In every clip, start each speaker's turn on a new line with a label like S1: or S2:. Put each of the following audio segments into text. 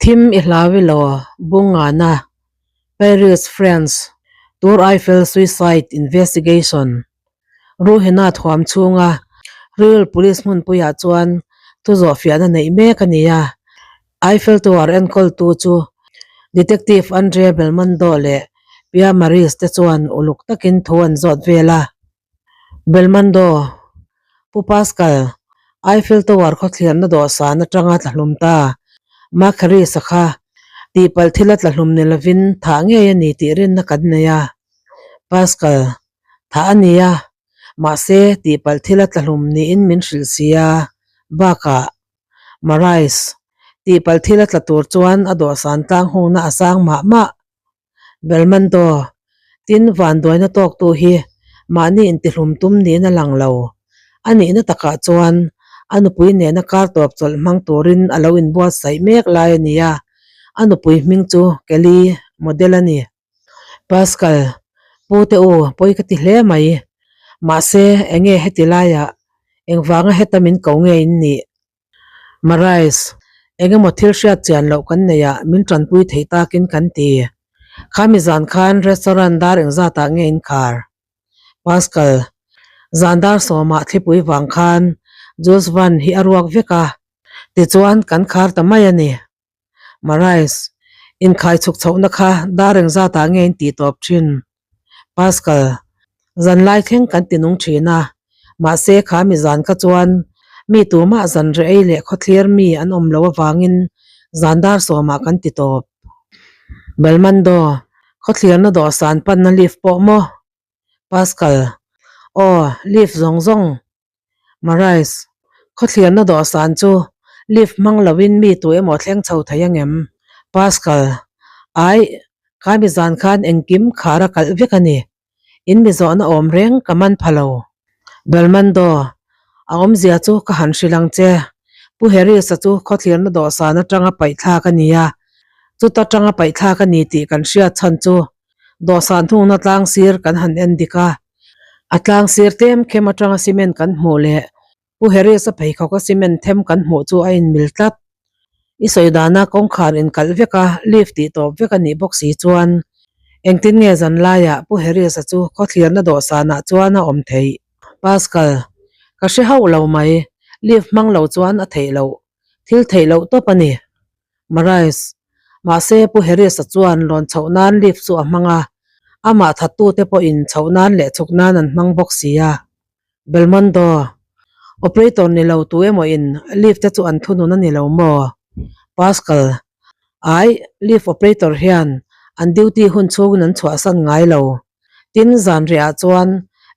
S1: Thim i hlau i lo, Bungana, Paris, France, Tour Eiffel Suicide Investigation, Ruhena thuam chhunga Real Police hmunpuiah chuan thu zawhfiahna neih mek a ni a. Eiffel Tower enkawltu chu Detective Andre Belmondo leh Pierre Maris te chuan uluk takin thu an zawt vel a. Belmondo, Pu Pascal, Eiffel Tower khawthliarna dawhsan atanga tlahlum ta Mark Harris-a kha tihpalh thila tlahlum ni lovin thah ngei a ni tih rinna kan nei a. Pascal, Thah a ni a, mahse tihpalh thila tlahlum niin min hrilh si a, bakah Marais, tihpalh thila tla tur chuan a dawhsan tlang hungna a sang mah mah. Belmando, tin vanduaina tawktu hi mahni intihlum tum niin a lang lo. A nihna takah chuan a nupui nena kar tawp chawlh hmang turin a lo inbuatsaih mek lai a ni a, a nupui hming chu Kelly Model a ni. Pascal, Pu te u, pawi ka ti hle mai. Mahse, enge heti laiah engvanga heta min ko nge in nih? Marais, Engemaw thil hriat chian loh kan nei ah min tanpui theih takin kan ti. Khami zan khan restaurant dar engzatah nge in khar? Pascal, Zan dar sawmah thlipui vang khan Jules Van hi a ruak vek a, tichuan kan khar ta mai a ni. Marais, Inkhai chhuk chhohna kha dar engzatah nge in tih tawp thin? Pascal, Zanlai thleng kan ti nung thin a, mahse kha mi zan kha chuan mi tumah zan reh ei leh khawthlir mi an awm lo avangin zan dar sawmah kan ti tawp. Belmando, Khawthlirna dawhsan panna lift pawh maw? Pascal, Aw, lift zawng zawng. Marais, Khawthliarna dawhsan chu lift hmang loin mi tu emaw thleng chho thei angem? Pascal, Aih, kha mi zan khan engkim khar a kalh vek a ni. In mi zawhna awm reng ka man pha lo. Belmando, A awmzia chu ka han hrilh ang che. Pu Harris-a chu khawthlirna dawhsan atanga paihthlak a ni a, chuta tanga paihthlak a ni tih kan hriat chhan chu Dawhsan thungna tlang sir kan han en dik a, a tlang sir tlem khem atanga cement kan hmuh leh Pu Harris-a pheikhawka cement them kan hmuh chu a inmil tlat. I sawi dana kawngkhar inkalh vek a, lift tih tawp vek a nih bawk si chuan engtin nge zan laiah Pu Harris-a chu khawthlirna dawhsanah chuan a awm theih? Pascal, Ka hre hauh lo mai, lift hmang lo chuan a theih loh, thil theih loh tawp a ni. Marais, Mahse, Pu Harris-a chuan lawn chhoh nan lift chu a hmang a, amah thattute pawhin chhoh nan leh chhuk nan an hmang bawk si a. Belmondo, Operator ni lo tu emaw in lift te chu an thunun a ni lo maw? Pascal, Aih, lift operator hian an duty hun chhungin an chhuahsan ngai lo. Tin, zanriah ah chuan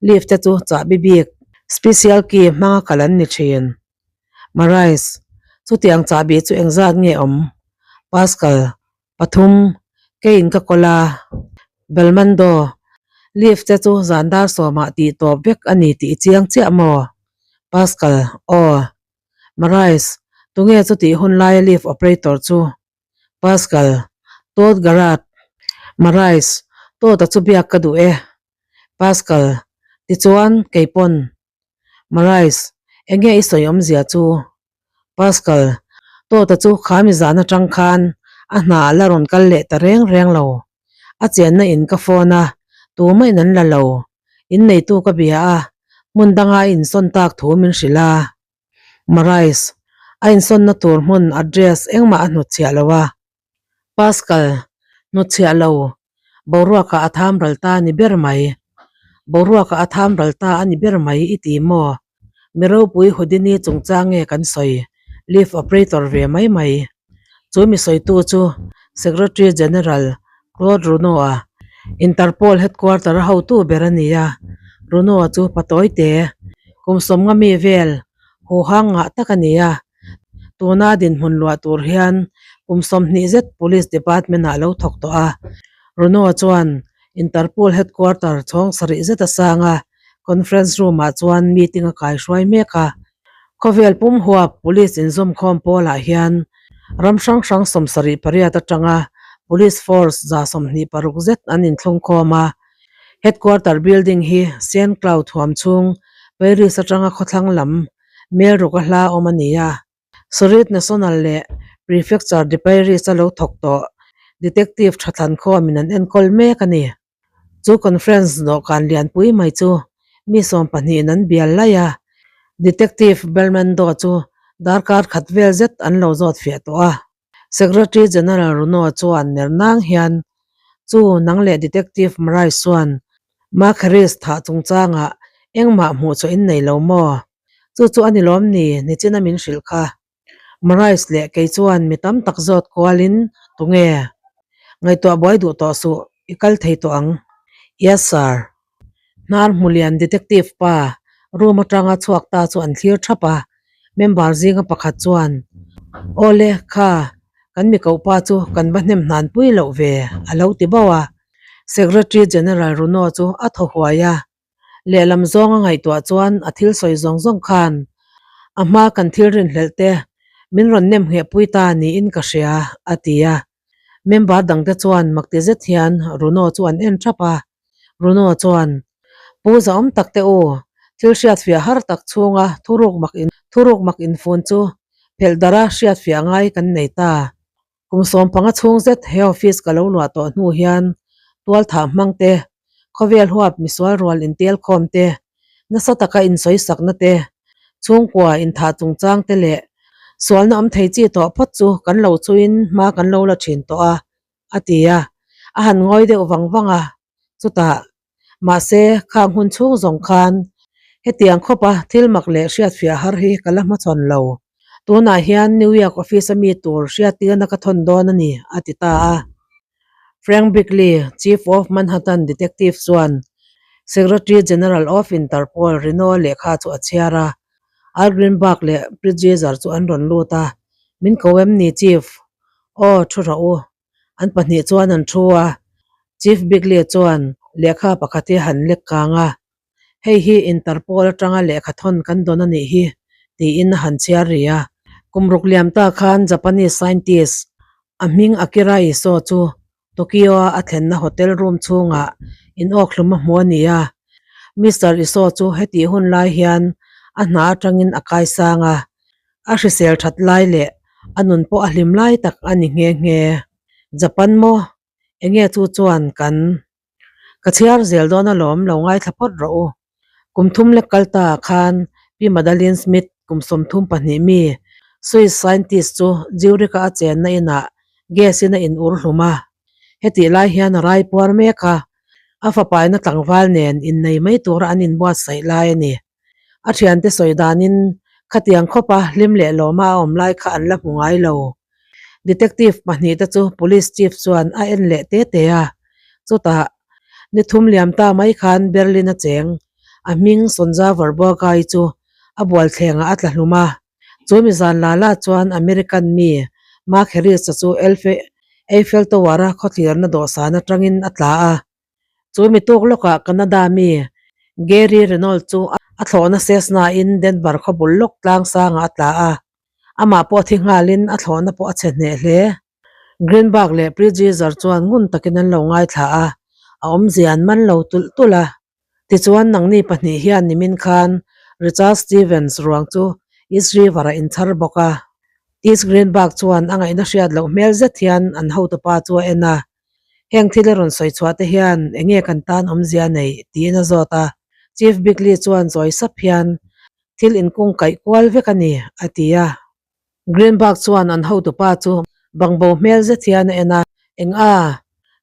S1: lift te chu chahbi bik, special key, hmanga kal an ni thin. Marais, Chutiang chahbi chu engzat nge awm? Pascal, Pathum, Keiin ka kawl a. Belmando, Lift te chu zan dar sawmah tih tawp vek a ni tih i chiang chiah maw? Pascal, Aw. Marais, Tunge chutih hun laia lift operator chu? Pascal, Todd Garrard. Marais, Todd-a chu biak ka duh e. Pascal, Tichuan, keipawn. Marais, enge i sawi awmzia chu? Pascal, Tawta chu kha mi zan atang khan a hna a la rawn kal leh ta reng reng lo. A chenna in ka phone a, tumah in an la lo. In neitu ka bia a, hmun danga a insawn tak thu min hrilh a. Marais, a insawnna tur hmun address engmah a hnutchhiah lo a. Pascal, hnutchhiah lo, boruakah a tham ral ta a ni ber mai. Boruakah a tham ral ta a ni ber mai i ti maw? Mi ropui Houdini chungchang nge kan sawi? Lift operator ve mai mai. Chu mi sawitu chu Secretary General Claude Runo-a, Interpol headquarter-a hotu ber a ni a. Runo-a chu patawi te, kum sawmnga mi vel, huhang ngah tak a ni a. Tuna dinhmun luah tur hian kum 20 zet Police Department ah lo thawk tawh a, Runo chuan Interpol headquarter chhawng sarih zet a sang a, conference room ah chuan meeting a kaihruai mek a. Khawvel pum huap Police inzawmkhawm pawlah hian ram hrang hrang 78 atanga Police force 26 zet an inthlungkhawm a, headquarter building hi Saint Cloud huam chhung Paris atanga khawthlang lam Melruk a hla awm a ni a. Sorit National leh Prefecture de Paris a lo thawk tawh Detective Thathlan khawmin an enkawl mek a ni. Chu conference dawhkan lianpui mai chu mi sawmpahnihin an bial laih a, Detective Belmondo chu darkar khat vel zet an lo zawt fiah tawh a. Secretary General Runo chuan ner nang hian, Chu nang leh Detective Murray chuan Mark Harris thah chungchangah engmah hmuh chhuah in nei lo maw? Chu chu a ni lawm ni nichina min hrilh kha. Marais leh kei chuan mi tam tak zawt kualin, Tunge? Ngaihtuah buai duh tawh suh, i kal thei tawh ang. Yes sir. Hnar hmulian detective pa room atanga chhuak ta chu an thlir thap a, member zinga pakhat chuan, Awle, kha, kan mi koh pa chu kan va hnem hnan pui loh ve, a lo ti bauh a. Secretary General Runo chu a thaw huai a, Lehlam zawnga ngaihtuah chuan a thil sawi zawng zawng khan a hma kan thil rinhlelh te min rawn nem ngheh pui ta niin ka hria, a ti a. Member dangte chuan makti zet hian Runo chu an en thap a. Runo chuan, Pu zahawm tak te u, thil hriatfiah har tak chhunga thuruk mak in thuruk mak infun chu phelh dara hriatfiah ngai kan nei ta. Kum sawmpanga chhung zet he office ka lo luah tawh hnu hian tualthah hmang te, khawvel huap misual rual intel khawm te, nasa taka insawisakna te, chhungkua inthah chungchang te leh sualna awm thei chi tawh phawt chu kan lo chuin hma kan lo la thin tawh a, a ti a. A han ngawi deuh vang vang a, chutah Mahse, khang hun chhung zawng khan hetiang khawpa thil mak leh hriatfiah har hi ka la hmachhawn lo. Tunah hian New York office a mi tur hriattirna ka thawn dawn a ni, a ti ta a. Frank Bigley, Chief of Manhattan Detective chuan Secretary General of Interpol Reno lehkha chu a chhiar a. Al Greenberg leh Pritzizer chu an rawn lut a, Min ko em ni, Chief? Aw, thu rawh u. An pahnih chuan an thu a, Chief Bigley chuan lehkha pakhat hi a han lek kang a, Hei hi Interpol atanga lehkha thawn kan dawn a nih hi, tiin a han chhiar ri a. Kum ruk liam ta khan Japanese scientist a hming Akira Iso chu Tokyo-a a thlenna hotel room chhungah inawkhlum a hmu a ni a. Mister Iso chu hetih hun lai hian a hna atangin a kaisang a, A hrisel that lai leh a nun pawh a hlim lai tak a ni nghe nghe. Japan maw? Enge chu chuan kan ka chhiar zel dawn alawm lo ngaithla phawt rawh u. Kum thum lek kal ta ah khan Pi Madalyn Smith kum 32 mi Swiss scientist chu Zurich-a a chenna inah gas in a in ur hlum a. Hetih lai hian a rai puar mek a, a fapaina tlangval nen innei mai tura an inbuatsaih lai a ni. A thiante sawi danin khatiang khawpa hlim leh lawma a awm lai kha an la hmu ngai lo. Detective pahnih te chu Police Chief chuan a en leh te te a. Chutah, ni thum liam ta mai khan Berlin a cheng. A hming Sonja Verbogai chu a bualthlengah a tla hlum a. Chu mi zan la la chuan American mi Mark Harris-a chu Eiffel Tower-a khawthlirna dawhsan atangin a tla a. Chu mi tuk lawkah Canada mi Gary Renault chu a thlawhna Cessna-in Denver khawbul lawk tlang sangah a tla a, amah pawh thi nghalin a thlawhna pawh a chhe hneh hle. Greenberg leh Pritzizer chuan ngun takin an lo ngaithla a, a awmzia an man lo tulh tulh a. Tichuan nangni pahnih hian nimin khan Richard Stevens ruang chu East River-ah in chhar bawk a. East Greenberg chuan a ngaihna hriat loh hmel zet hian an hotupa chu a en a, Heng thil a rawn sawi chhuah te hian eng nge kan tan awmzia neih? tiin a zawt a. Chief Bigley chuan zawi sap hian, Thil inkung kaih kual vek a ni, a ti a. Greenberg chuan an hotupa chu bangbo hmel zet hian a en a, Eng a?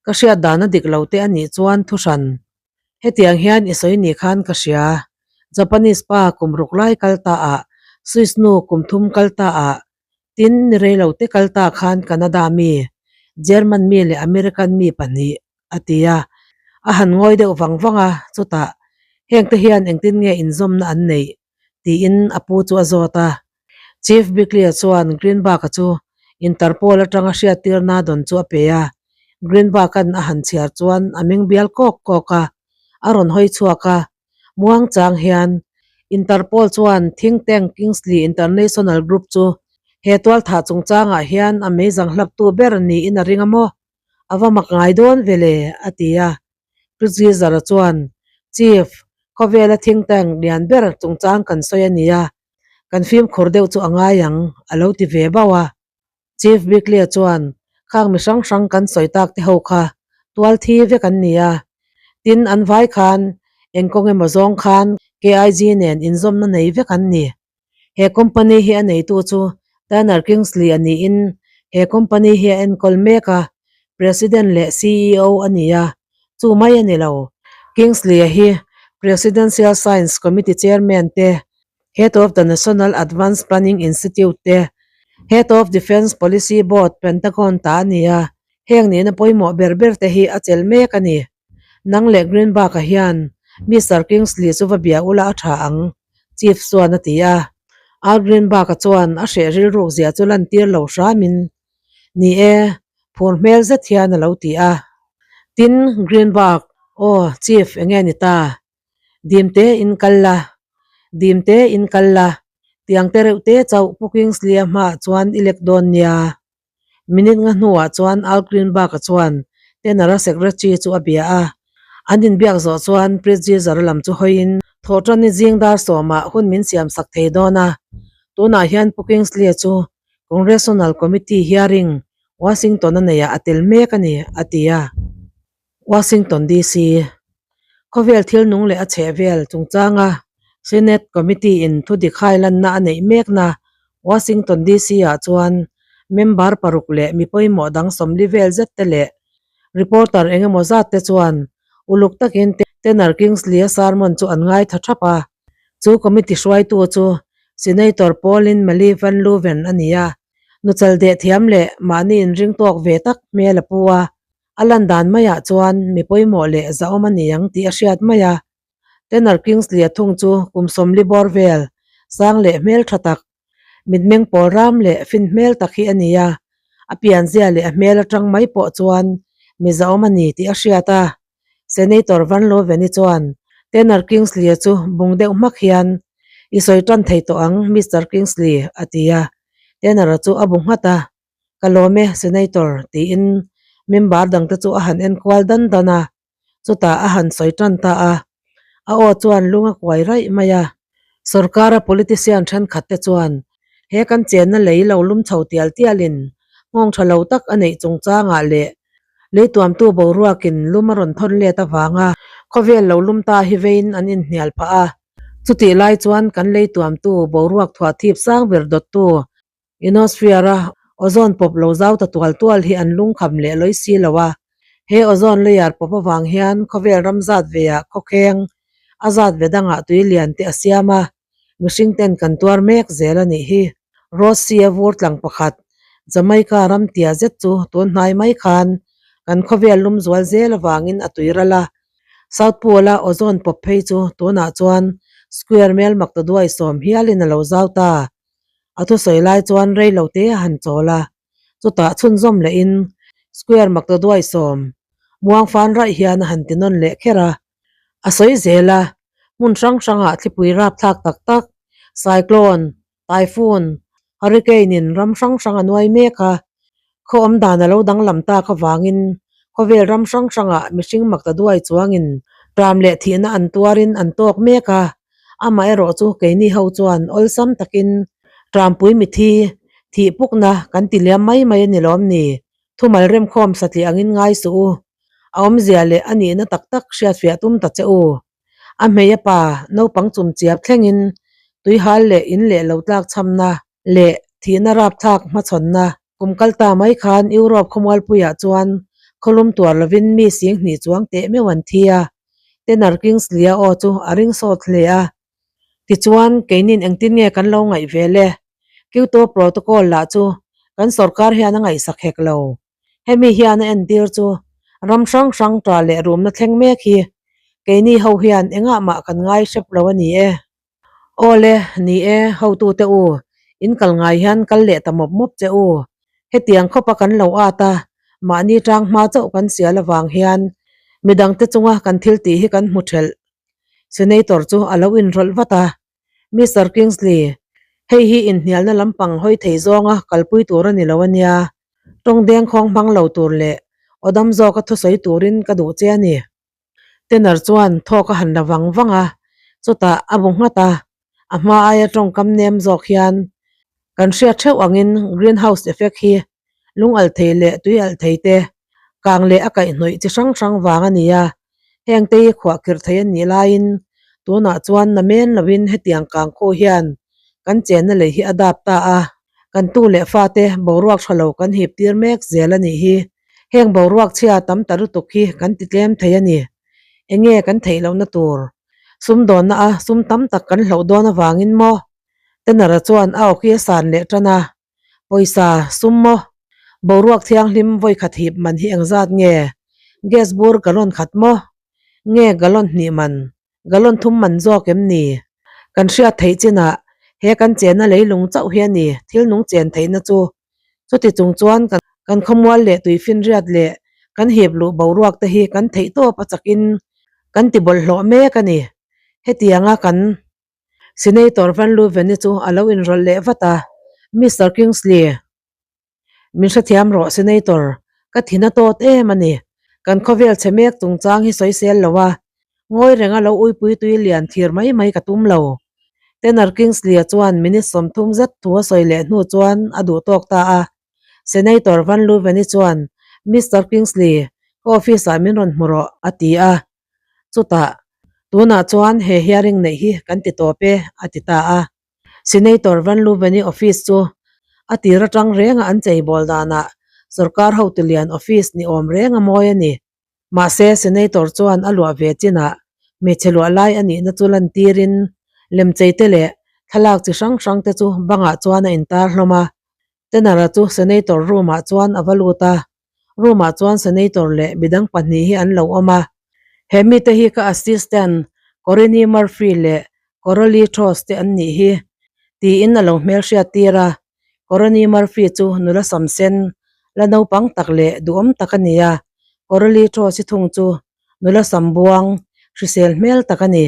S1: Ka hriat dan a dik lo te a nih chuan thu hran. Hetiang hian i sawi ni khan ka hria. Japanese pa kum ruk lai kal ta ah, Swiss nu kum thum kal ta ah, Tin, ni rei lo te kal ta khan Canada mi, German mi leh American mi pahnih, a ti a. A han ngawi deuh vang vang a, chutah, Hengte hian engtin nge inzawmna an neih? tiin a pu chu a zawt a. Chief Bigley-a chuan Greenberg-a chu Interpol atanga hriattirna dawn chu a pe a. Greenberg-a'n a han chhiar chuan a meng bial kawk kawk a, a rawn hawi chhuak a. Muang chang hian Interpol chuan think tank Kingsley International Group chu he tualthah chungchangah hian a meizang hlaptu ber niin a ring a maw? A va mak ngai dawn ve le, a ti a. Pritzizer-a chuan, Chief, khawvela think tank lian ber chungchang kan sawi a nia, kan fimkhur deuh chu a ngai ang, a lo ti ve bauh a. Chief Bikley-a chuan, Khang mi hrang hrang kan sawi tak te ho kha tual thi vek an ni a. Tin, an vai khan eng kawng emaw zawng khan KIG nen inzawmna nei vek an ni. He company hi a neitu chu Tanner Kingsley a niin he company hi a enkawl mek a, President leh ceo a ni a, chu mai a ni lo. Kingsley-a hi Presidential Science Committee Chairman te, Head of the National Advance Planning Institute te, Head of Defence Policy Board, Pentagon ta a ni a, heng nihna pawimawh ber ber te hi a chelh mek a ni. Nang leh Greenberg-a hian Mister Kingsley chu va bia ula a tha ang, Chief chuan a ti a. Al Greenberg-a chuan a hreh rilruk zia chu lantir lo hramin, Ni e, phur hmel zet hian a lo ti a. Tin, Greenberg, Aw, Chief, enge ni ta? Dim te in kal la, dim te in kal la, tiang te reuh te chauh Pu Kingsley-a hmaah chuan i lek dawn nia. Minute nga hnuah chuan Al Greenberg-a chuan Tanner-a secretary chu a bia a. An inbiak zawh chuan Pritzizer lam chu hawiin Thawhṭanni zing dar sawmah hun min siam sak thei dawn a. Tunah hian Pu Kingsley-a chu Congressional Committee hearing Washington-a neiah a tel mek a ni, a ti a. Washington DC. Khawvel thil nung leh a chhehvel chungchanga Senate Committee in thudik hailanna a neih mekna Washington DC ah chuan member paruk leh mi pawimawh dang sawmli vel zet te leh reporter engemaw zat te chuan uluk takin Tanner Kingsley-a sermon chu an ngaitha thap a. Chu committee hruaitu chu Senator Pauline Malie Van Leuven a ni a, nuchal deh thiam leh mahni inring tawk ve tak hmel a pu a. A lan dan maiah chuan mi pawimawh leh zahawm a ni ang tih a hriat mai a. Tanner Kingsley-a thung chu kum sawmli bawr vel, sang leh hmel tha tak, mitmeng pawl ram leh fin hmel tak hi a ni a. A pianzia leh a hmel atang mai pawh chuan mi zahawm a ni tih a hriat a. Senator Van Leuven-i chuan Tanner Kingsley-a chu bung deuh hmak hian, I sawi tan thei tawh ang, Mister Kingsley, a ti a. Tanner-a chu a bu nghat a. Ka lawm e, Senator, tiin member dangte chu a han enkual dan dan a, chutah a han sawi tan ta a. A aw chuan lung a kuai raih mai a. Sorkara politician thenkhatte chuan he kan chenna lei lo lum chho tial tialin nghawng tha lo tak a neih chungchangah leh leituamtu boruakin lum a rawn thawn let avanga khawvel lo lum ta hi veiin an inhnial phah a. Chutih lai chuan kan leituamtu boruak thuah thip sang ber dawttu Ionosphere-a ozone pawp lo zau ta tual tual hi an lungkham leh lawi si lo a. He ozone layer pawp avang hian khawvel ram zat veah khawkheng a zat ve dangah tui lian te a siam a, mihring ten kan tuar mek zel a nih hi. Ross Sea-a vur tlang pakhat, Jamaica ram tia zet chu tun hnai mai khan kan khawvel lum zual zel avangin a tui ral a. South Pole-a ozone pawp phei chu tunah chuan square mel mak ta duai sawm hialin a lo zau ta. A thusawi lai chuan rei lo te a han chawl a, chutah chhunzawm lehin Square Maktaduai sawm muang fan raih hian a han ti nawn leh kher a. A sawi zel a, hmun hrang hrangah thlipui rapthlak tak tak, cyclone, typhoon, hurricane in ram hrang hrang a nuai mek a, khaw awm dan a lo danglam tak avangin khawvel ram hrang hrangah mihring Maktaduai chuangin ṭam leh thihna an tuarin an tawk mek a. Amaherawh chu keini ho chuan awlsam takin Trampui mithi thih pukna kan ti liam mai mai a ni lawm ni? Thumal remkhawm satliah angin ngai suh u. A awmzia leh a nihna tak tak hriatfiah tum ta che u. A hmei a pa naupang chumchiap thlengin tuihal leh in leh lo tlak chhamna leh thihna rapthlak hmachhawnna kum kal ta mai khan Europe khawmualpuiah chuan khawlum tuar lovin mi sing hnih chuang teh meuh an thi a, Tenor Kingsley-a aw chu a ring sawt hle a. Tichuan, keinin engtin nge kan lo ngaih ve le? Kyoto Protocol lah chu kan sorkar hian a ngaihsak hek lo. Hemi hian a entir chu ram hrang hrang ta leh rumna thleng mek hi keini ho hian engah mah kan ngai hrep lo a ni e. Awle, ni e, hotute u, in kal ngai hian kal leh ta mawp mawp che u. Hetiang khawpa kan lo at a, mahni tang hma chauh kan sial avang hian midangte chunga kan thil tih hi kan hmu thelh. Senator chu a lo inrawlh vat a, Mister Kingsley, hei hi inhnialna lampang hawi thei zawnga kalpui tur a ni lo a nia. Tawng dengkhawng hmang lo tur leh awdam zawka thusawi turin ka duh che a ni. Tenor chuan thawk a han la vang vang a, chutah a bu nghat a, a hma aia tawngkam nem zawk hian kan hriat theuh angin greenhouse effect hi. Lung alh thei leh tui alh thei te, kang leh a kaihhnawih chi hrang hrang vang a ni a. Heng te hi khuah khirh thei an nih laiin tunah chuan na men loin hetiang kang khaw hian kan chenna lei hi a dap ta a, kan tu leh fate boruak tha lo kan hip tir mek zel a nih hi. Heng boruak chhia tam ta lutuk hi kan ti tlem thei a ni. Enge kan theih lohna tur? Sumdawnna a sum tam tak kan hloh dawn avangin maw? Tenara chuan a awki a san leh tan a. Pawisa, sum maw? Boruak thianghlim vawikhat hip man hi engzat nge? Gas bur gallon khat maw? Nge gallon hnih man? Gallon thum man zawk em ni? Kan hriat theih chinah he kan chenna leilung chauh hi a ni thil nung chen theihna chu. Chuti chung chuan kan khawmual leh tuifinriat leh kan hip luh boruak te hi kan theih tawp a chakin kan ti bawlhhlawh mek a ni. Hetianga kan Senator Van Leuven-i chu a lo inrawlh leh vat a, Mister Kingsley, min hrethiam rawh Senator, ka thin a tawt em a ni. Kan khawvel chhe mek chungchang hi sawisel lo a, ngawi renga lo uipui tui lian thir mai mai ka tum lo. Tenor Kingsley-a chuan minute 30 zet thu a sawi leh hnu chuan a duh tawk ta a. Senator Van Leuven-i chuan, Mister Kingsley, ka office-ah min rawn hmu rawh, a ti a. Chutah, tunah chuan he hearing neih hi kan ti tawp e, a ti ta a. Senator Van Leuven-i office chu a tir atang renga an cheibawl danah sorkar hotu lian office ni awm reng a mawi a ni. Mahse, Senator chuan a luah ve chinah hmeichhe luah lai a nihna chu lantirin lemcheite leh thlalak chi hrang hrangte chu bangah chuan a intar hlawm a. Tenara chu Senator room-ah chuan a va lut a. Room-ah chuan Senator leh midang pahnih hi an lo awm a. He mite hi ka assistant Corinne Murphy leh Coralie Trost te an nih hi, tiin a lo hmelhriat tir a. Corinne Murphy chu nula sam sen, la naupang tak leh duhawm tak a ni a. Coralie Trost hi thung chu nula sam buang, hrisel hmel tak a ni.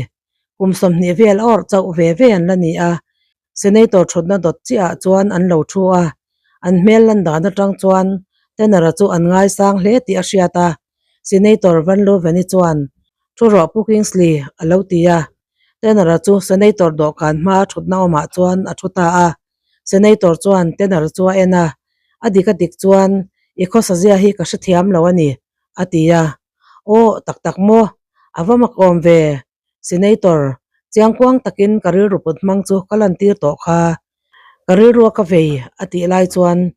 S1: Kum 20 vel awrh chauh ve ve an la ni a. Senator thutna dawt chiahah chuan an lo thu a, an hmel lan dan atang chuan Tanner-a chu an ngaisang hle tih a hriat a, Senator Van Leuven-i chuan, Thu rawh Pu Kingsley, a lo ti a. Tanner-a chu Senator dawhkan hmaa thutna awmah chuan a thu ta a. Senator chuan Tanner chu a en a, A dik a dik chuan i khawsazia hi ka hrethiam lo a ni, a ti a. Aw, tak tak maw? A va mak awm ve. Senator, chiangkuang takin ka rilru put hmang chu ka lantir tawh kha. Ka rilrua ka vei, a tih lai chuan,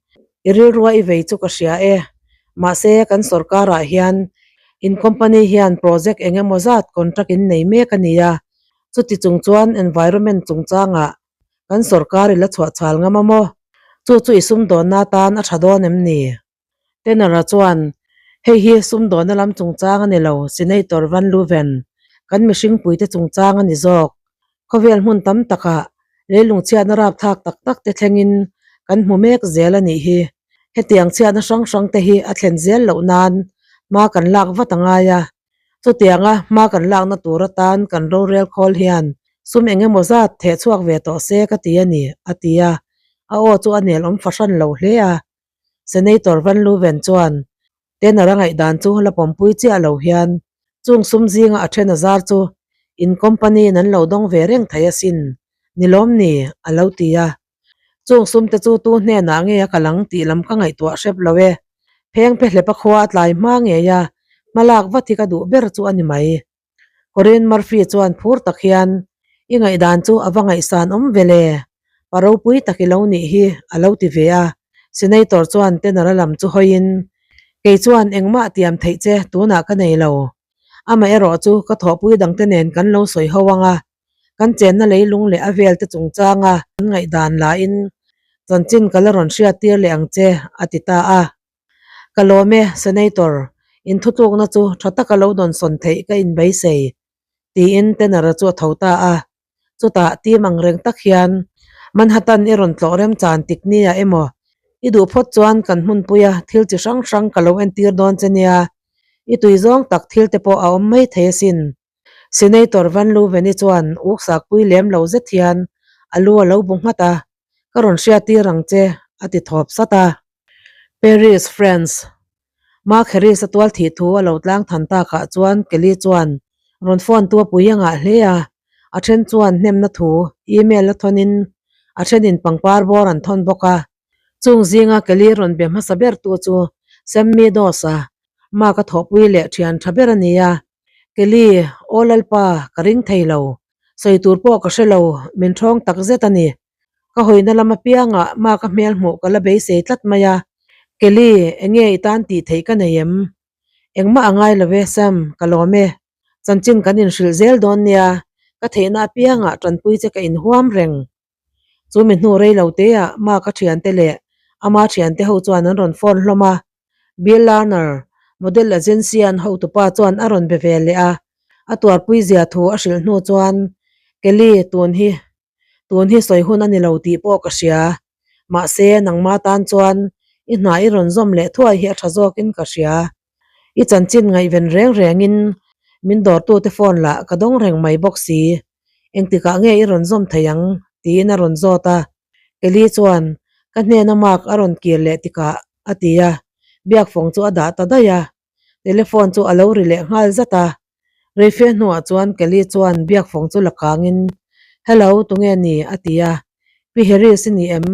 S1: I rilrua i vei chu ka hria e. Mahse, kan sorkarah hian in company hian project eng emaw zat contract in nei mek a nia. Chuti chung chuan environment chungchangah kan sorkar i la chhuah chhal ngam a maw? Chu chu i sumdawnna atan a tha dawn em ni? Tenor-a chuan, Hei hi sumdawna lam chungchang a ni lo, Senator Van Leuven, kan mihringpuite chungchang a ni zawk. Khawvel hmun tam takah leilung chhiatna rapthlak tak tak te thlengin kan hmu mek zel a nih hi. Hetiang chhiatna hrang hrang te hi a thlen zel loh nan hma kan lak vat a ngai a. Chutianga hma kan lakna tur atan kan rorel khawl hian sum eng emaw zat theh chhuak ve tawh se ka ti a ni, a ti a. A aw chu a nelawm fahran lo hle a. Senator Van Leuven chuan Tanner a ngaihdan chu la pawmpui chiah lo hian chung sum zinga a then a zar chu in company in an lo dawng ve reng thei asin, ni lawm ni? a lo ti a. Chung sum te chu tu hnenah nge a kal ang tih lam ka ngaihtuah hrep lo e. Pheng phe hlep a khua a tlai hma ngei a, hmalak vat hi ka duh ber chu a ni mai. Corinne Murphy chuan phur tak hian, I ngaihdan chu a va ngaihsan awm ve le, pa ropui tak i lo nih hi, a lo ti ve a. Senator chuan Tenor-a lam chu hawiin, Kei chuan engmah tiam theih che tunah ka nei lo. Amaherawh chu ka thawhpui dangte nen kan lo sawi ho ang a, kan chenna leilung leh a velte chungchanga an ngaihdan lahin chanchin ka la rawn hriattir leh ang che, a ti ta a. Ka lawm e, Senator, inthutlukna chu tha taka lo dawnsawn theih ka inbeisei, tiin Tanner-a chu a tho ta a. Chutah team ang reng tak hian Manhattan i rawn tlawh remchan tik nia emaw, i duh phawt chuan kan hmunpuia thil chi hrang hrang ka lo entir dawn che nia, i tui zawng tak thil te pawh a awm mai thei asin. Senator Van Leuven-i chuan uksakpui lem lo zet hian a lu a lo bu nghat a. Ka rawn hriattir ang che, a ti thawp sat a. Paris, France. Mark Harris a tual thih thu a lo tlang than takah chuan Kelly chuan rawn phone tu a pui a ngah hle a. A then chuan hnemna thu email a thawnin a thenin pangpar bawr an thawn bawk a. Chung zinga Kelly rawn be hmasa ber tu chu Sam Meadows-a, Mark a thawhpui leh thian tha ber a ni a. Kelly, Aw Lalpa, ka ring thei lo. Sawi tur pawh ka hre lo, min thawng tak zet a ni. Ka hawina lam apiangah Mark-a hmel hmuh ka la beisei tlat mai a. Kelly, enge i tan tih theih ka nei em? Engmah a ngai lo e, Sam, ka lawm e. Chanchin kan inhrilh zel dawn nia, ka theihna apiangah tanpui che ka inhuam reng. Chu mi hnu rei lo teah Mark-a thiante leh ama thiante ho chuan an rawn phone hlawm a. Bill Larner, model agency-an hotupa chuan a rawn be ve leh a. A tuarpui zia thu a hrilh hnu chuan, Kelly, tun hi tun hi sawi hun a ni lo tih pawh ka hria. Mahse, nangma tan chuan i hna i rawn zawm leh thuai hi a tha zawkin ka hria. I chanchin ngaihven reng rengin min dawrtute phone lah ka dawng reng mai bawk si. Engtikah nge i rawn zawm thei ang? tiin a rawn zawt a. Kelly chuan, Ka hnena mark a rawn kir leh tikah, a ti a. Biakfawng chu a dah ta daih a. Telephone chu a lo ri leh nghal zat a. Reife hnuah chuan Kelly chuan biakfawng chu la kangin, Hello, tunge ni? a ti a. Pi Harris i ni em?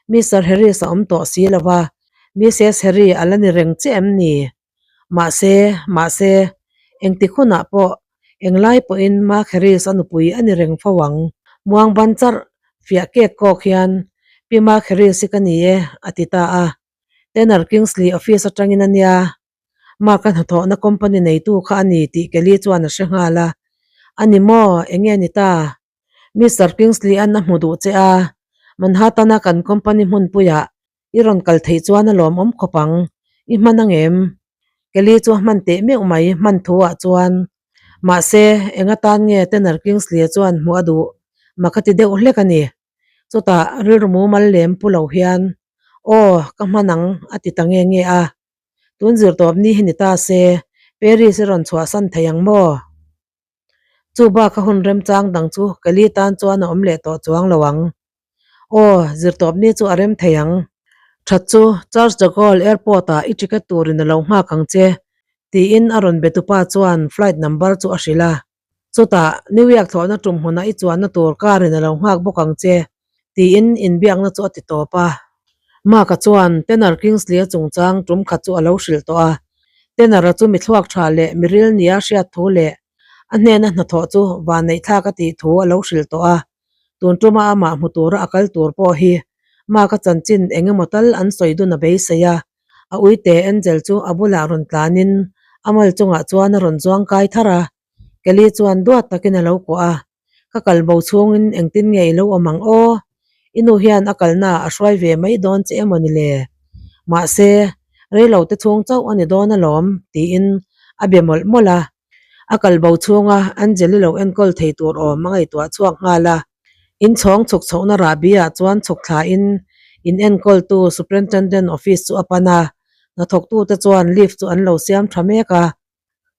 S1: Mister Harris a awm tawh si lo va, Missus Harry a la ni reng che em ni? Mahse, mahse, engtik hunah pawh, englai pawhin Mark Harris a nupui a ni reng fo ang. Muang ban charh fiah kek kawk hian, Pi Mark Harris hi ka ni e, a ti ta a. Tanner Kingsley office atangin a nia. Mark-a hnathawhna company neitu kha a ni tih Kelly chuan a hre nghal a. A ni maw? Enge ni ta? Mister Kingsley-a'n a hmu duh che a, Manhattan-a kan company hmunpuiah i rawn kal theih chuan a lawmawm khawp ang. I hman angem? Kelly chu a hman teh meuh mai hman thu ah chuan. Mahse, eng atan nge Tanner Kingsley-a chuan hmuh a duh? Mak a ti deuh hlek a ni. Chutah rilru mumal lem pu lo hian, Aw, ka hman ang, a ti ta nge nge a. Tun zirtawp ni hi ni ta se, Paris i rawn chhuahsan thei ang maw? Chu bak a hun remchang dang chu Kelly tan chuan a awm leh tawh chuang lo ang. Aw, zirtawp ni chu a rem thei ang. That chu Charles de Gaulle Airport ah i ticket turin a lo nghak ang che, tiin a rawn be tupa chuan flight number chu a hrilh a. Chutah, New York thlawhna tum hmunah i chuanna tur car in a lo nghak bawk ang che, tiin inbiakna chu a ti tawp a. Mark-a chuan Tanner Kingsley-a chungchang tum khat chu a lo hrilh tawh a. Tanner-a chu mi thluak tha leh mi ril nia hriat thu leh a hnena hnathawh chu vanneihthlak a tih thu a lo hrilh tawh a. Tun tuma amah hmu tura a kal tur pawh hi Mark-a chanchin eng emaw tal an sawi dun a beisei a. A uite Angel chu a bulah rawn tlanin a mal chungah chuan a rawn zuang kai thar a. Kelly chuan duat takin a lo kuah a, Ka kal bo chhungin engtin nge i lo awm ang aw? I nu hian a kalna a hruai ve mai dawn che emaw ni le? Mahse, reilo te chhung chauh a ni dawn alawm, tiin a be mawlh mawlh a. A kal bo chhunga Angeli lo enkawl thei tur awm a ngaihtuah chhuak nghal a. Inchhawng chhuk chhohna rahbi ah chuan chhuk thlain in enkawltu Superintendent office chu a pan a, hnathawktute chuan lift chu an lo siam tha mek a.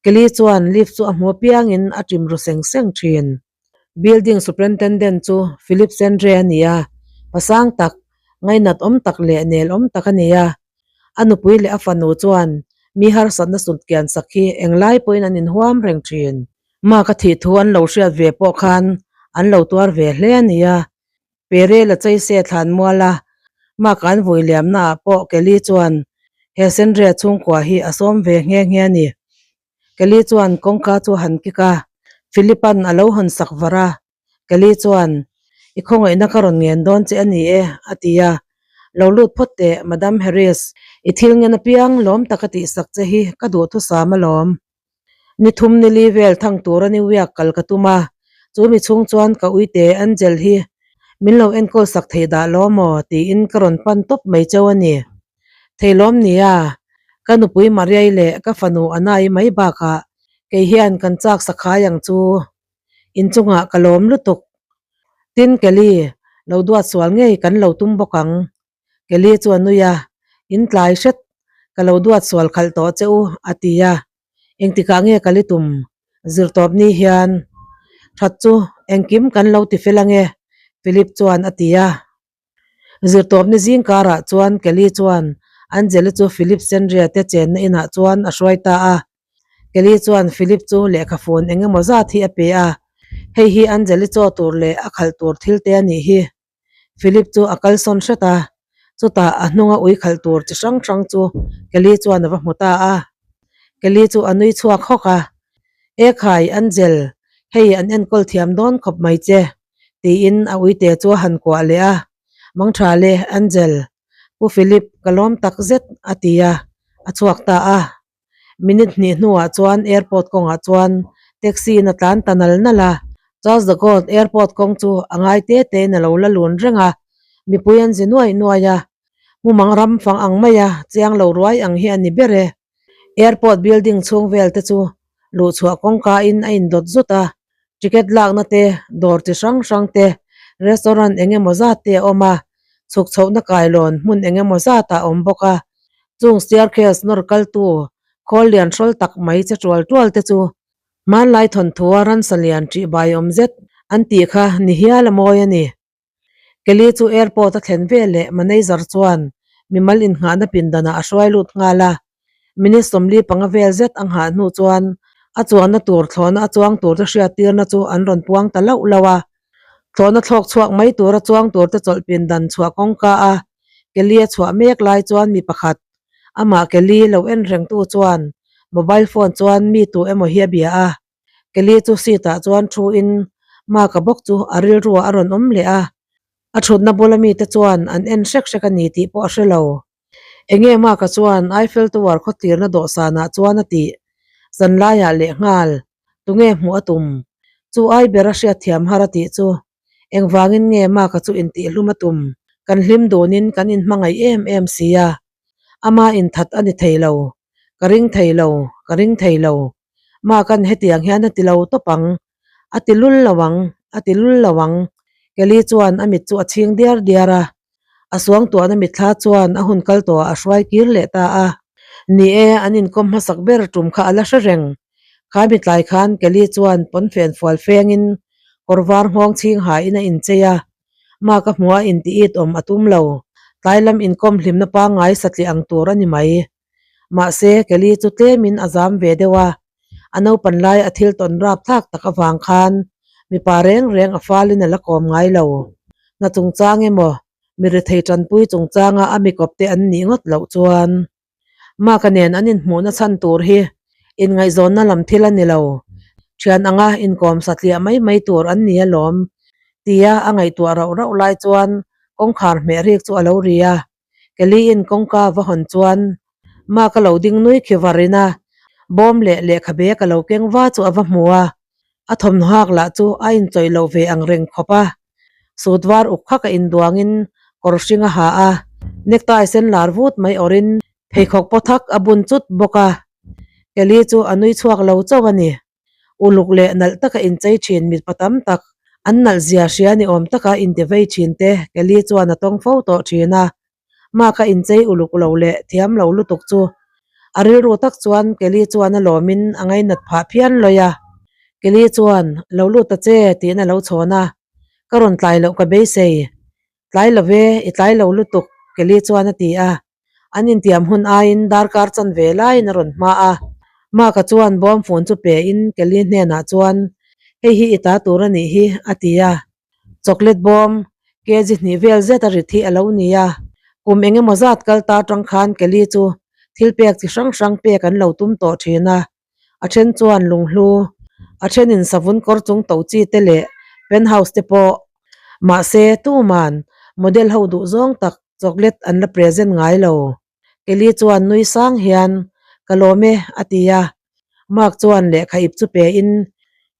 S1: Kelly chuan lift chu a hmu apiangin a ṭim ru seng seng ṭhin. Building Superintendent chu Philip Sendre a ni a, pasang tak, ngainat awm tak leh nel awm tak a ni a. A nupui leh a fanu chuan mi harsatna sutkian sak hi englai pawhin an inhuam reng ṭhin. Mark a thih thu an lo hriat ve pawh khan an lo tuar ve hle a ni a. Perel a chaise thlan mual a, Mark an vui liamna ah pawh Kelly chuan he Sendre chhungkua hi a sawm ve nghe nghe a ni. Kelly chuan kawngka chu a han kik a, Philip-a'n a lo hawn sak var a. Kelly chuan, I khawngaihna ka rawn ngen dawn che a ni e, a ti a. Lo lut phawt teh, Madam Harris, i thil ngen apiang lawm taka tihsak che hi ka duhthusam alawm. Ni thum ni li vel thang tura New York kal ka tum a, chu mi chhung chuan ka uite Angel hi min lo enkawl sak thei dah lo maw tiin ka rawn pan tawp mai cheu a ni. Thei lawm nia, ka nupui Mariai leh ka fanu Anai mai bakah kei hian kan chak sakhai ang chu inchungah ka lawm lutuk. Tin Kelly, lo duat sual ngei kan lo tum bawk ang Kelly chu a nui a, In tlai hret, ka lo duat sual khalh tawh che u, a ti a. Engtikah nge ka li tum? Zirtawp ni hian that chu engkim kan lo ti fel ange, Philip chuan a ti a. Zirtawp ni zing karah chuan Kelly chuan Angeli chu Philip Sendria te chenna inah chuan a hruai ta a. Kelly chuan Philip chu lehkha phone eng emaw zat hi a pe a, Hei hi Angeli chaw tur leh a khalh tur thil te a nih hi. Philip chu a kalsawn hret a. Chutah a hnunga ui khalh tur chi hrang hrang chu Kelly chuan a va hmu ta a. Kelly chu a nui chhuak hawk a, Ekhai, Angel, hei an enkawl thiam dawn khawp mai che, tiin a uite chu a han kuah leh a. Mangtha le, Angel, Pu Philip, ka lawm tak zet, a ti a, a chhuak ta a. Minute hnih hnuah chuan airport kawngah chuan taxi in a tlan ta nal nal a. Charles de Gaulle airport kawng chu a ngai te tein a lo la lun reng a, mipui an zi nuaih nuaih a. Mumang ram fang ang maia chiang lo ruai ang hi a ni ber e. Airport building chhung vel te chu luhchhuah kawngka in a indawt zut a, ticket lakna te, dawr chi hrang hrang te, restaurant eng emaw zat te a awm a, chhuk chhohna kailawn hmun eng emaw zat ah a awm bawk a, chung staircase nawr kaltu khawl lian hrawl tak mai che tual tual te chu hmanlai thawnthua ransa lian ṭih bai awm zet an tih kha ni hial a mawi a ni. Kelly chu airport a thlen ve leh manager chuan mimal innghahna pindanah a hruai lut nghal a. Minute 45 vel zet a nghah hnu chuan a chuanna tur thlawhna a chuang turte hriattirna chu an rawn puang ta lauh lauh a. Thlawhna thlawk chhuak mai tura chuang turte chawlh pindan chhuah kawngka a Kelly a chhuah mek lai chuan mi pakhat amah Kelly lo en rengtu chuan mobile phone chuan mi tu emaw hi a bia a. Kelly chu seat ah chuan thu in Mark-a bawk chu a rilru ah a rawn awm leh a, a thutna bula mite chuan an en hrek hrek a ni tih pawh a hre lo. Enge Mark-a chuan Eiffel Tower khawtlirna dawhsan ah chuan a tih zanlai ah leh nghal tunge hmuh a tum? Chu ai ber a hriatthiam har a tih chu engvangin nge Mark-a chu intihhlum a tum? Kan hlim dunin kan inhmangaih em em si a, ama inthat a ni thei lo. Ka ring thei lo, ka ring thei lo. Mark-a'n hetiang hian a ti lo tawp ang, a ti lul lo ang, a ti lul lo ang. Kelly chuan a mit chu a chhing diar diar a, a suangtuahna mitthla chuan a hun kal tawhah a hruai kir leh ta a. Ni e, an inkawm hmasak ber tum kha a la hre reng. Kha mitlai khan Kelly chuan pawnfen fual fengin kawr var nghawng chhing hain a inchei a, Mark-a hmuha intih it awm a tum lo. Tlai lam inkawm hlimna pangngai satliah ang tur a ni mai. Mahse, Kelly chu tlemin a zam ve deuh a, a naupan lai a thil tawn rap thlak tak avang khan mipa reng reng a falin a la kawm ngai lo. Hna chungchang emaw, mi rethei tanpui chungchanga a mi kawpte an nih ngawt loh chuan Mark-a nen an inhmuhna chhan tur hi inngaihzawnna lam thil a ni lo. Thian anga inkawm satliah mai mai tur an ni alawm, tia a ngaihtuah rauh rauh lai chuan kawngkhar hmeh rik chu a lo ri a. Kelly-in kawngka va hawn chuan Mark-a lo ding nui khi varin a, bawm leh lehkhabe ka lo keng va chu a va hmu a, a thawmhnaw hak lah chu a inchawih loh ve ang reng khawp a. Suit var uk khak a induangin kawr hring a ha a, necktie sen lar vut mai awrhin pheikhawk paw thak a bun chut bawk a. Kelly chu a nui chhuak lo chauh a ni. Uluk leh nalh taka inchei thin mipa tam tak, an nalh zia hria ni awm taka intivei thin te Kelly chuan a tawng fo tawh thin a. Mark a inchei uluk lo leh thiam lo lutuk chu a rilru tak chuan Kelly chuan a lawmin a ngainat phah phian lawi a. Kelly chuan, Lo lut ta che, tiin a lo chhawn a. Ka rawn tlai loh ka beisei. Tlai lo ve, i tlai lo lutuk, Kelly chuan a ti a. An intiam hun aiin darkar chanve laiin a rawn hma a. Mark-a chuan bawm fun chu pein Kelly hnenah chuan, Hei hi i ta tur a nih hi, a ti a. Chocolate bawm kg hnih vel zet a rit hi a lo ni a. Kum eng emaw zat kal ta atang khan Kelly chu thil pek chi hrang hrang pek an lo tum tawh thin a. A then chuan lunghlu, a thenin savun kawr chung to chi te leh penthouse te pawh. Mahse, tuman model ho duh zawng tak chocolate an la present ngai lo. Kelly chuan nui sang hian, Ka lawm e, a ti a. Mark chuan lehkha ip chu pe in,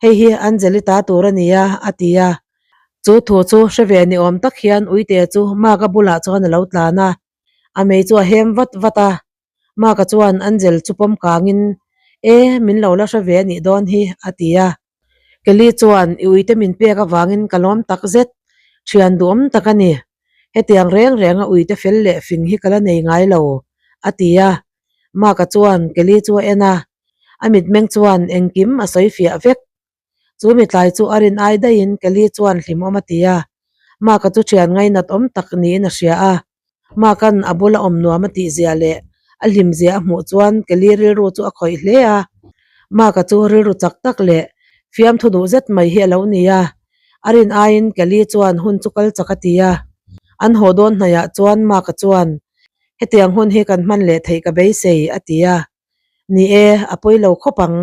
S1: Hei hi Angeli ta tur a nia, a ti a. Chu thu chu hre ve ni awm tak hian Uite chu Mark-a bulah chuan a lo tlan a. A mei chu a hem vat vat a. Mark-a chuan Angel chu pawm kangin, E, min lo la hre ve a nih dawn hi, a ti a. Kelly chuan i uite min pek avangin ka lawm tak zet, thian duhawm tak a ni. Hetiang reng renga uite fel leh fing hi ka la nei ngai lo, a ti a. Mark-a chuan Kelly chu a en a, a mitmeng chuan engkim a sawi fiah vek. Chu mitlai chu a rin ai daihin Kelly chuan hlimawm a ti a. Mark-a chu thian ngainat awm tak niin a hria a. Mark-a'n a bula awm nuam a tih zia leh a hlim zia a hmuh chuan Kelly rilru chu a khawih hle a. Mark-a chu rilru chak tak leh fiamthu duh zet mai hi a lo ni a. A rin aiin Kelly chuan hun chu kal chak a ti a. An haw dawn hnaihah chuan Mark-a chuan, Hetiang hun hi kan hman leh theih ka beisei, a ti a. Ni e, a pawi lo khawp ang.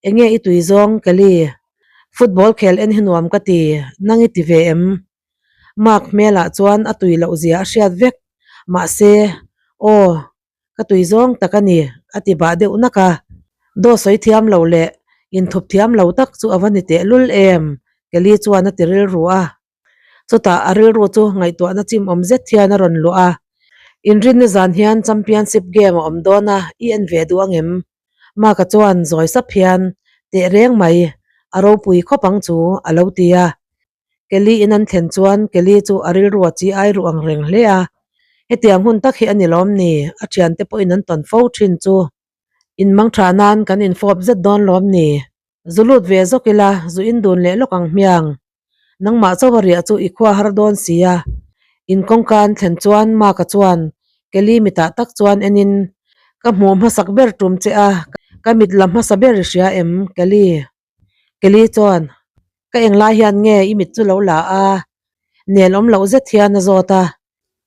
S1: Enge i tui zawng, Kelly? Football khel en hi nuam ka ti, nang i ti ve em? Mark hmelah chuan a tui loh zia a hriat vek. Mahse, aw, ka tui zawng tak a ni, a ti bah deuh nak a. Daw sawi thiam lo leh inthup thiam lo tak chu a va ni tehlul em? Kelly chuan a ti rilru a. Chutah a rilru chu ngaihtuahna chim awm zet hian a rawn luah a, Inrinni zan hian championship game a awm dawn a, i en ve duh angem? Mark-a chuan zawi sap hian, Teh reng mai, a ropui khawp ang chu, a lo ti a. Kelly in an thlen chuan Kelly chu a rilru a chi ai ruh ang reng hle a, Hetiang hun tak hi a ni lawm ni? A thiante pawhin an tawn fo thin chu. Inmang tha nan kan infawp zet dawn lawm ni? Zu lut ve zawk ila, zu in dun leh lawk ang hmiang. Nangmah chauh a riah chu i khua har dawn si a. In kawngka an thlen chuan Mark-a chuan Kelly mitah tak chuan enin, Ka hmuh hmasak ber tum che a, ka mit la hmasa ber i hria em, Kelly? Kelly chuan, Ka englai hian nge i mit chu lo la a? Nel awm loh zet hian a zawt a.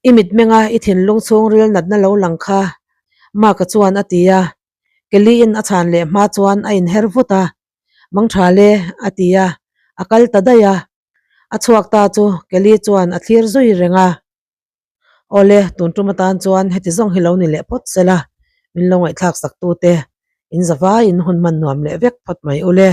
S1: I mit menga i thinlung chhungril natna lo lang kha, Mark-a chuan a ti a. Kelly-in a chhan leh hma chuan a inher vut a. Mangthal e, a ti a, a kal ta daih a. A chhuak ta chu Kelly chuan a thlir zui reng a. Awle, tun tum atan chuan heti zawng hi lo ni leh phawt sela, min lo ngaihthlak sak tute in zavaiin hun hman nuam leh vek phawt mai ule.